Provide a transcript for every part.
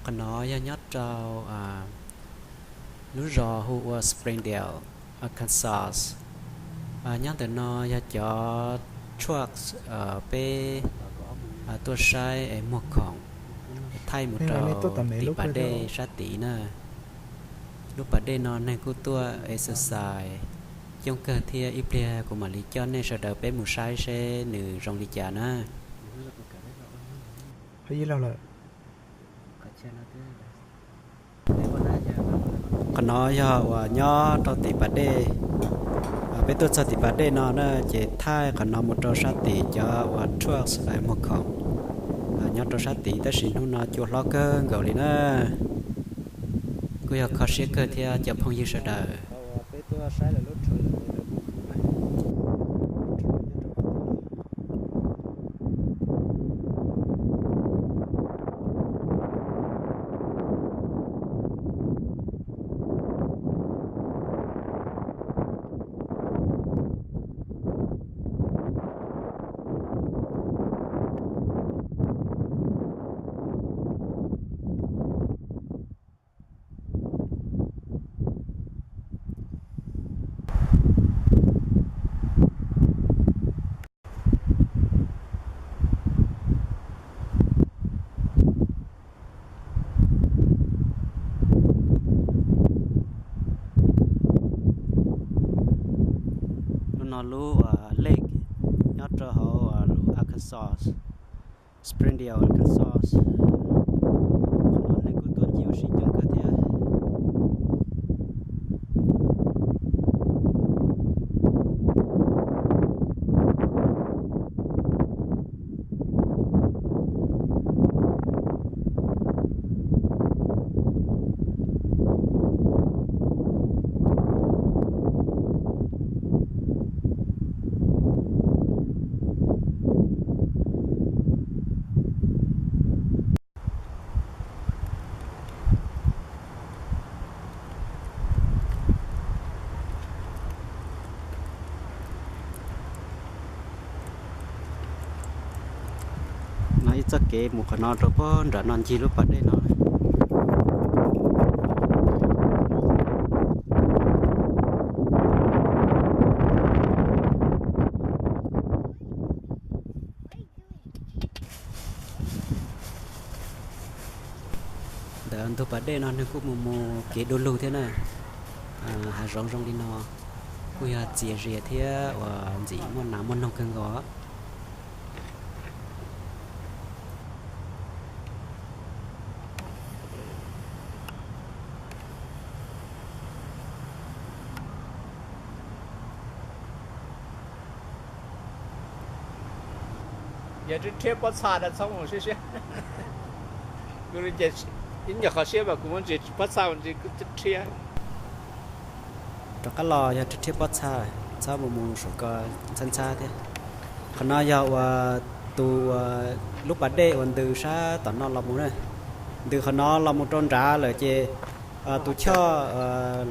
Qhov no yog nyob rau lub zos hu ua Springdale, Arkansas. Nyob ntawm no yog cov truck peb tuaj saib es muag khoom thaij mus rau tim pas dej sab tid na. Lub pas dej no neeg kuj tuaj exercise coob kawg thiab, ib pliag kuv mam li coj nej sawv daws peb mus saib seb nws zoo li cas na. Qhov no yog uas nyob rau tim pas dej. Peb tuaj txog tim pas dej no na ces thaij qhov no mus rau sab tim cov uas truck muag khoom nyob rau sab tid, tab sis hnub no cua hlob kawg nkaus li na. Kuj yog kho siab kawg thiab cov phooj ywg sawv daws. Lub no lub lake nyob rau hauv Arkansas, Springdale, Arkansas. Qhov no neeg kuj tuaj ncig ua si coob kawg thiab. No ib txoj kev mus qhov no rau puag nram no ncig lub pas dej no. Ntawm ntug pas dej no nws kuj mus mus kev du lug thiab na. Hav zoov zoo li no kuj yog txias zias thiab uas ntxim muaj nas muaj noog kawg nkaus. Yog rhiab rhiab pob txha rau txhob mus siab siab. Kuv ib nyuag qhov siab mas kuv muab ntsis pob txha mus ntsis kuv rhiab. Rov qab los yog rhiab rhiab pob txha, txhob mus mus saum ko ntxhab ntxhab thiab. Qhov no yog uas tus uas lub pas dej uas ntws sab tom no los mus na. Ntws qhov no los mus rau nrad lawm ces tus choj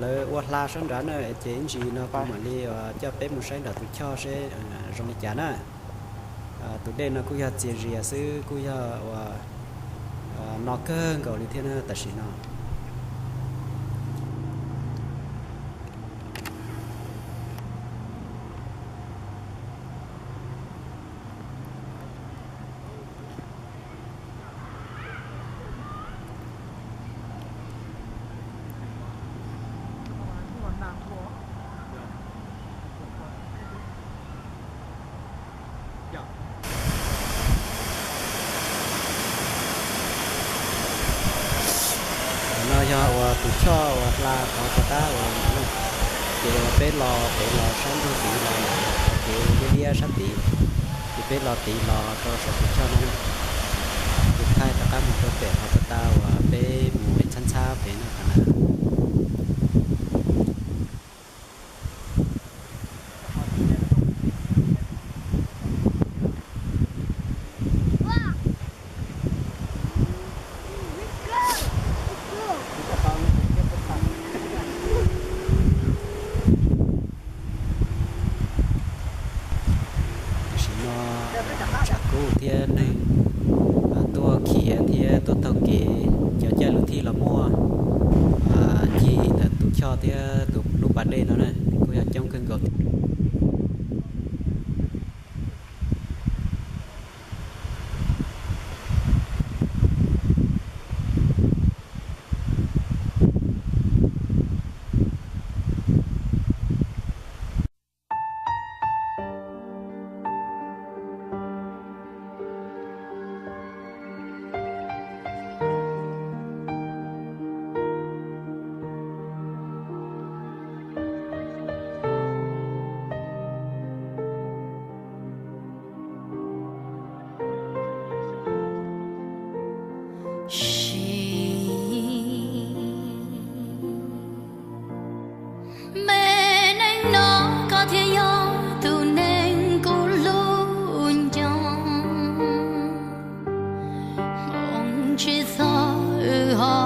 lawv ua hla sab nrad na, ces ib ntsis no kuv mam li coj peb mus saib nram tus choj seb zoo li cas na. Tus dej no kuj yog txias zias xwb, kuj yog uas no kawg nkaus li thiab na tam sim no. Qhov no yog uas tus choj uas hla qhov puag ta uas, ces uas peb los pem los sab ntug tid los qhov kev liab liab sab tid, ces peb los tid los rau saum tus choj no na. Ces thaij rov qab mus rau pem qhov puag ta uas peb mus pem ntxhab ntxhab pem no qhov na. Tam sim no tshav kub thiab neeg Sim me neej no koj thiaj yog tus neeg kuv hlub nco. Hmoov tsis txog wb ho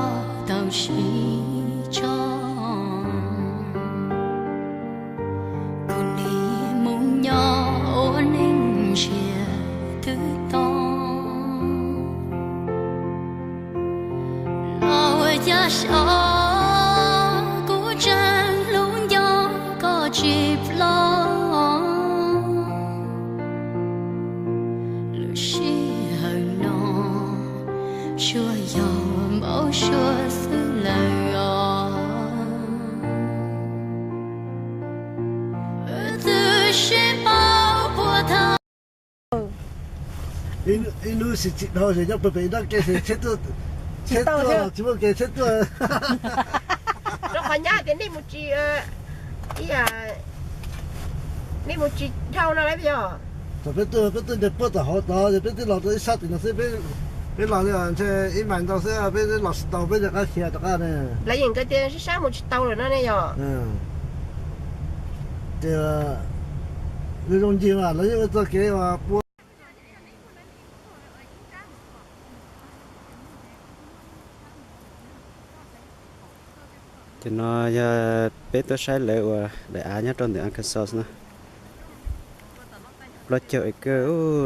tau sib tso, kuv nim mus nyob ua neej ntsiag twb to. Los ua cas xyov kuv tseem hlub nco koj tsis ploj. Lub sij hawm no tsuas yog npau suav xwb lawm os. Twb sib paub puag thaum ib hnub sim tsis dhau ces nyob pem pem ib nrab ke ces tsheb tuaj, tsheb tuaj tsis muaj ke tsheb tuaj. Rau qhov nyab tias nej mus tsis, ib yam, nej mus tsis dhau no lawm yog. Thaum peb tuaj, peb tuaj nres puag tom hauv tod ces peb twb los rau ib sab tim no xwb, peb los li ntshe ib mais ntau xwb, peb los tsis tau, peb rov qab khiav rov qab ne. Lawv yeej nkawd tias sib sab mus tsis tau lawm no ne yog. Ces zoo zoo ncig mas lawv yeej ua txoj kev uas pua. Ces no yog peb tuaj saib lawv ua daim av nyob rau ntawm Arkansas na. Plaub caug acre,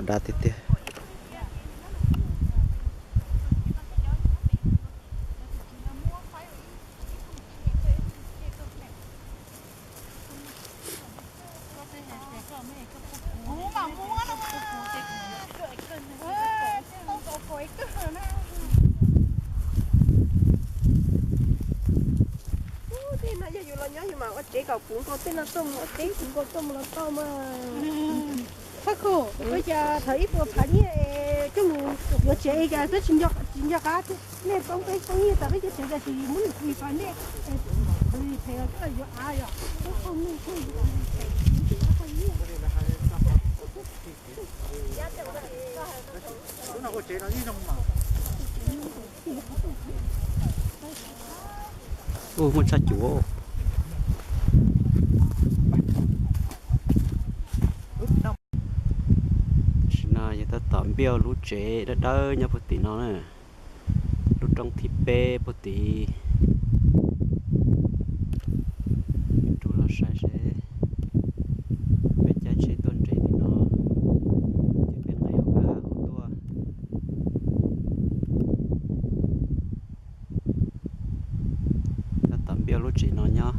dav tiag tiag. Tej no yog yus los nyob yus mam ua tsev kom puv nkaus tej no tuaj mus, ua tsev puv nkaus tuaj mus los tau mas. Faj Khuj, ua cas thaum ib puas phav nyiaj coj mus yuav tsev cas twb tsis nco qab, nej poob peb poob nyiaj tas peb cov tsev tas tsis muab nws plis pas nej, phem los coj los yuav av yom. Ub, muaj tshaj cuv. Tam sim no yog tab tom npiaj lub tsev dawb dawb nyob puag tim no na, lub roob thib peb puag tim. Rub los saib seb peb caij tsheb tuaj nres tim no ces peb nqis hauv kwj ha tuaj. Tab tom npiaj lub tsev no nyob.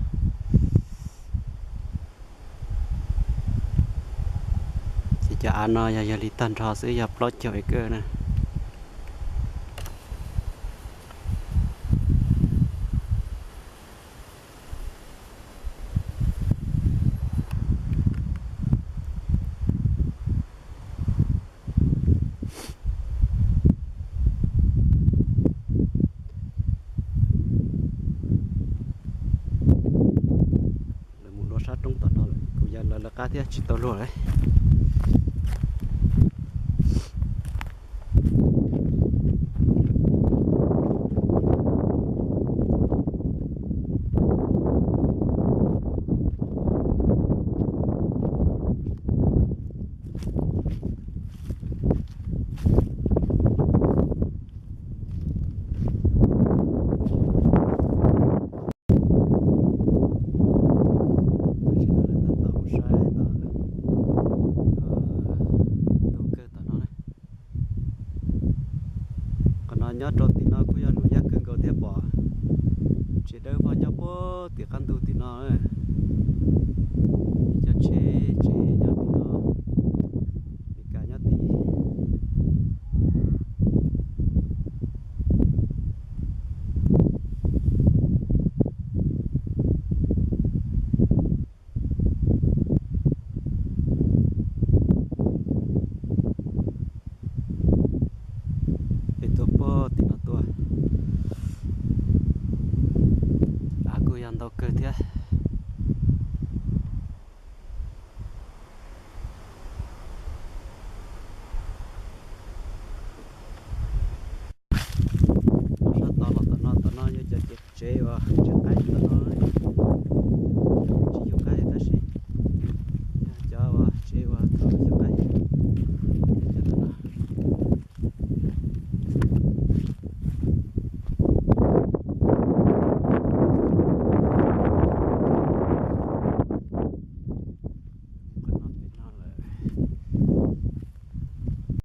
Ces cov av no yog yog li tag nrho xwb yog plaub caug acre na. Lawv mus dua sab roob tom no lawm, kuv yog lawv lawv qab thiab tsis tau luag lawm. Tam sim no lawv tab tom mus saib tom ntug kawg tom no na. Qhov no nyob rau tim no kuj yog num yaj kawg nkaus thiab pom tsev dawb vog nyob puag tim qab ntug tim no. Cov tsheb tsev nyob tim no, Meskas nyob tim. Es tuaj puag tim no tuaj, av kuj yog ntau kawg thiab. tsev uas tsev qaib tod.